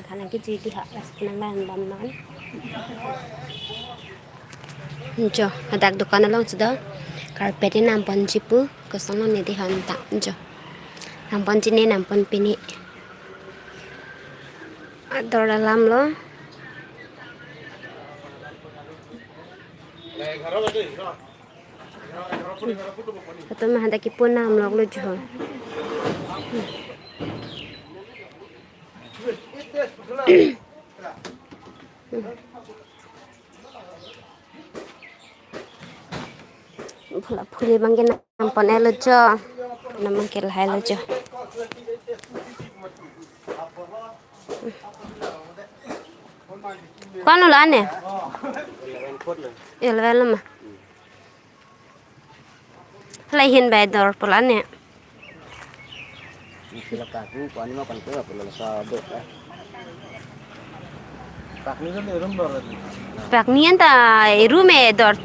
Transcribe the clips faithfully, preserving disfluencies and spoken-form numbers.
Halang kejui di ha, lasi nang lang bom non. Jo, hadak dukan along sudah. Carpet inam ponji pu, kosong lo ne di hon ta, jo. Nam ponji ne, nam pon pini. Ador alam lo. Atum hadak kipun nam lok lo jo. Pula phuli abang ke nam pon-et lo jo. Nam abang ke lahai lo jo. Ko-an lo la-an ne? Eleven lo ma. Lahai ahin bai dor pu la-an ne. Sila pakni ko-an ma kon ko pulo sa do. Pakni kan erum dor. Pakni anta erum e dor.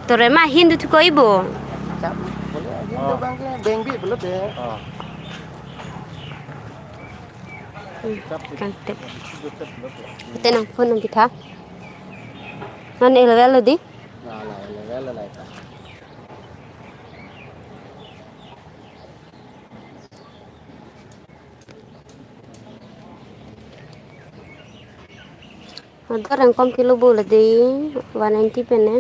Dor ma ahin dothu ko-i bo. Chap, pulo ahin do bang ke beng bi pulo de. Oh. Hmm, kangtep. Te nang phone nang ketha. Non eleven lo di. Na, na, eleven lo la ita. Ador rengkom kilo bo la di, one ninety pen ne.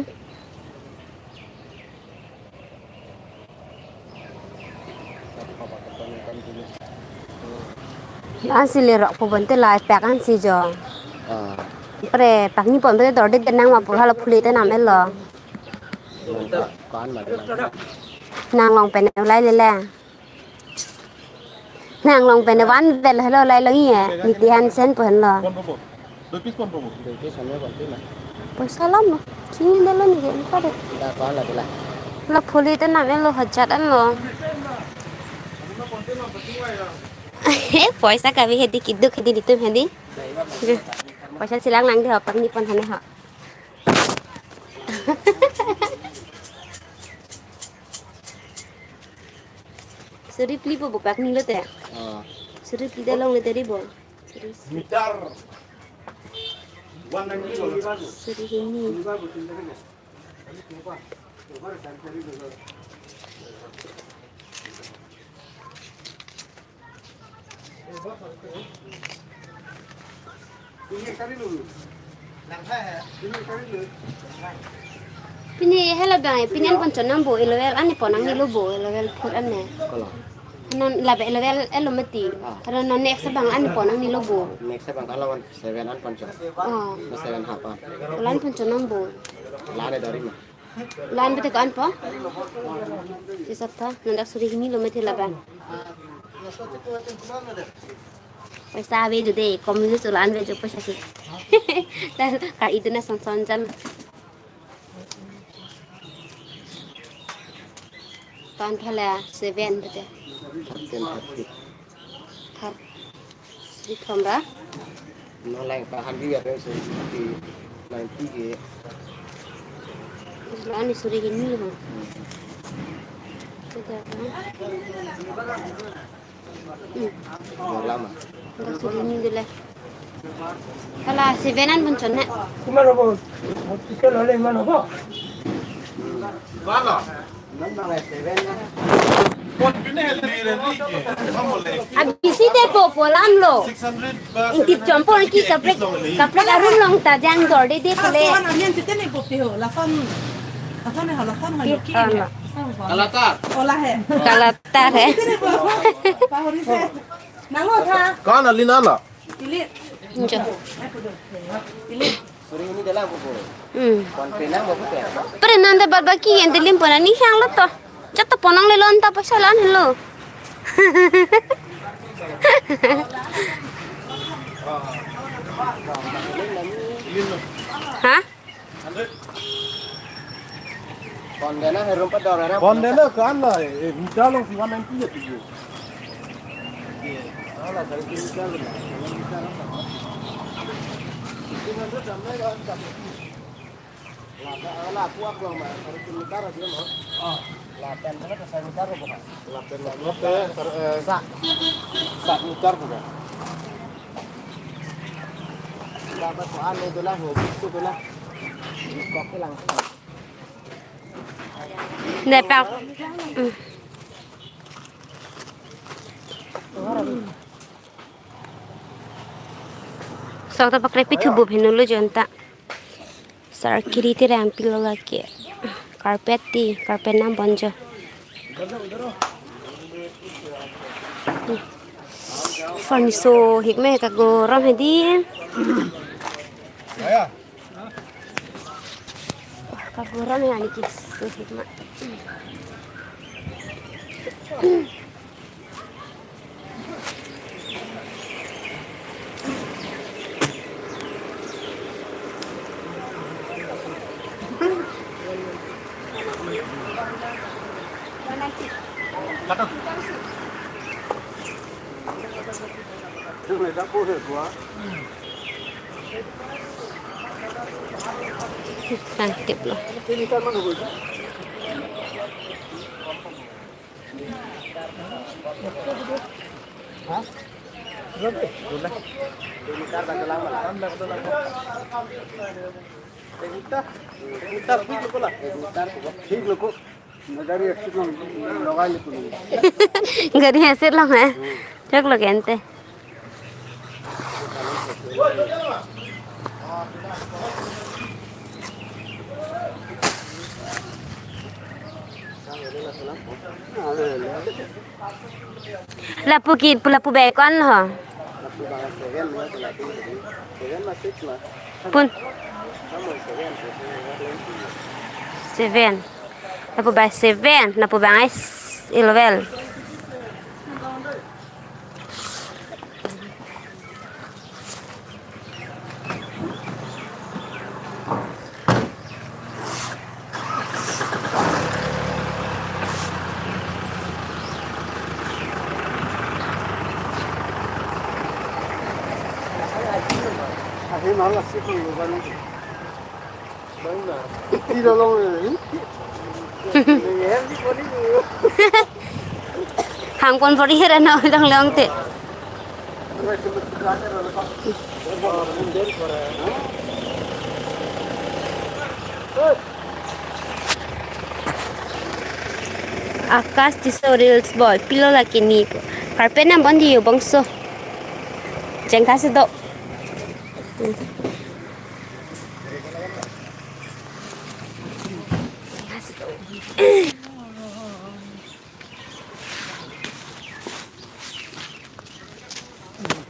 Ansi lerok pu bonte la pak ansi jo. Ah. Pre pakni pon bonte dor de nang ma pul hala phuli te nam-et lo. Ko-an ma. Nang long pen ulai le le. Nang long pen van vel helo lai long ye. Niti Hansen pu henlo. Dui piece pon po bo? Dui piece pon po, pon piece ma? Poisa lam lo. Chini dolo ni ke, pa de. Da ko la dula. La phuli te nam-et lo hajat an lo. He, poisa kave hedi, kiduk hedi, netum hedi. Poisa chelang lang de ho, pakni pon hane ho. Suri phli po bo pakni lote. Ah. Suri phli ta longle tari bo. Meter one ninety dollar. Suri hini. Pini helo bang, pini an pon chon nang bo, eleven an pon nangne lo bo, eleven four an ne. Kolo. Non labe eleven elo mati. Ah. Aro non next abang an pon nangne lo bo. Next abang kalau wan seven an pon chon. Oh. Seven half an. Lan pon chon nang bo. Lan e dori ma. Lan bete ko-an po? Hisap tha, non dak suri hini lo mati laban. Poisa ave jo de, kom lo chulan ave jo poisa ke. Tar ka itu na son son jam. Tan thala seven bete. Ten thirty. Thar. Di thom ra. No lang pa handi ya pe so di ninety ke. Ani suri hini ho. Hmm. Sudah, ha? Hmm. Lama. Dak suri hini dulu. Hala seven an pon chon ne. Iman hobo. Hospital hole iman hobo. Bala. Abisi de po, po lam lo. Ingkip chompo, ingkip kaprek, kaprek arum long ta jang dor de de pule. Lason anian tite ne bopi ho, lason, lason ne ho, lason ho, ki, ki, ah, lason ho. Kalatar. Ola he. Kalatar he. Tite ne bo, pahori se. Nang lo tha. Ko-an alin ala? Pilit. Jo. Pilit. Suri hini dalam buku. Hmm. Pon pe nang buku ya. Pre nang de bad baki yang dilim pon ani hang lo to. Chat to pon nangle lo anta poisa la-an lo. Ha? Pon dena herum pa dor era. Pon dena ko-an la, eh, meter long si one ninety ya tujuh. Ala sari meter long. Lapen, ala aku aku ma sari meter aja no. Ah. Lapen mana ke sari meter ko ha? Lapen mana ke sari, eh, sa, sa meter ko ha? Dapat ko ane dola ho, bisu dola. Kok hilang. Nepak. Hmm. Sok ta pakre pithu bup henu lo jonta. Sar kiri tirang pilo lake. Carpet ti, carpet nam bonjo. Furnish ik me kagorom hedi. Kagorom ya niki so ik ma. Santip lo. Gari accident lo, logai le pun. Gari accident lo, eh? Chok lo kente. Lapu ki, lapu bag ko-an ho? Pun. Seven. Lapu bag seven, lapu bag ai s-, eleven. Hangpon pori hera na dang long te. Akash Tisso Reels bol, pilo lake ni. Carpet nam bon di yo bangso. Jengka si do.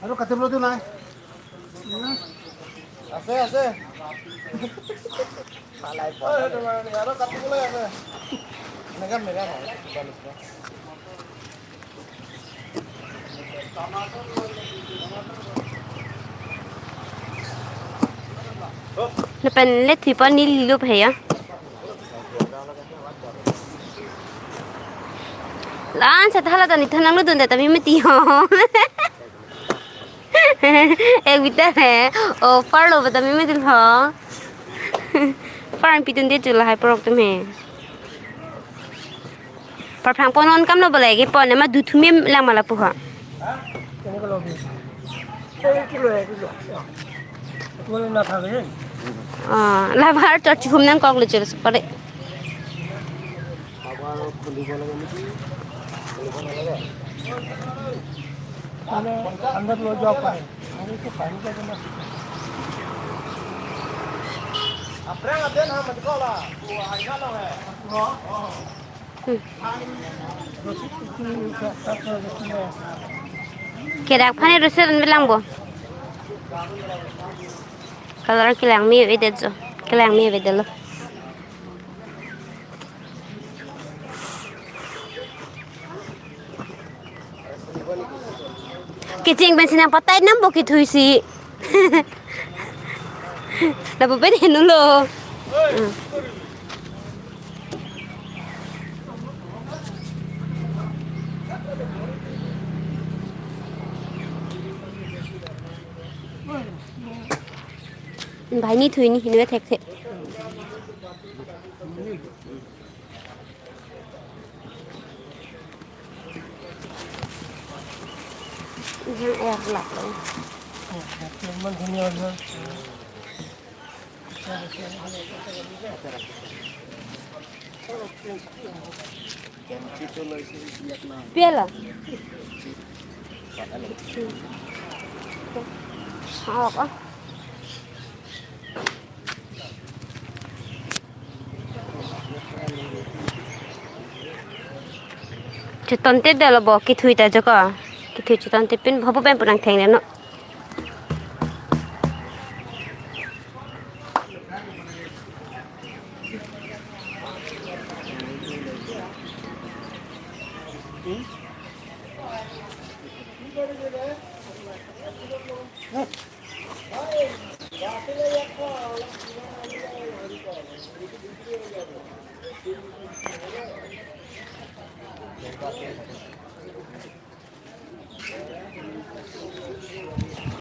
Aro katip lo tu nai. Ase, ase. Palai, palai. Aro katip lo ase. Megan, megan. Lapen le thipo ni lilup he ya. Lan sa thala ta ni thanang lo dun ta mi mati ho. Ek bitar he. O, far lo bata mi mati ho. Far an pitun de chula hai prok tum he. Parphang pon on kam lo balai ke pon ma du thumi lang ma lapu ha. Kilo, kilo. Kilo na tha ke. Ah, la bahar chot chum nang kok lo chul pare. Mane, andar lo jao pai. Mane ke pani ka jama. Aprang aden ha mat ko la. Wo, ai na lo he. Kedak phani roset an bilang bo. Color kelang me avedet jo. Kelang me avedetlo. Kecheng pensi nangpatai nang bo kethui si. Lapu pen henu lo. Hmm. Banghini thui ni hinu thekthe. Yang air lak lo. Man hini aja. Piala. Hok, ah. Cheton te dolo bo, kethui ta joko. Kethui cheton te pin, hapu pen pu nangtheng le non.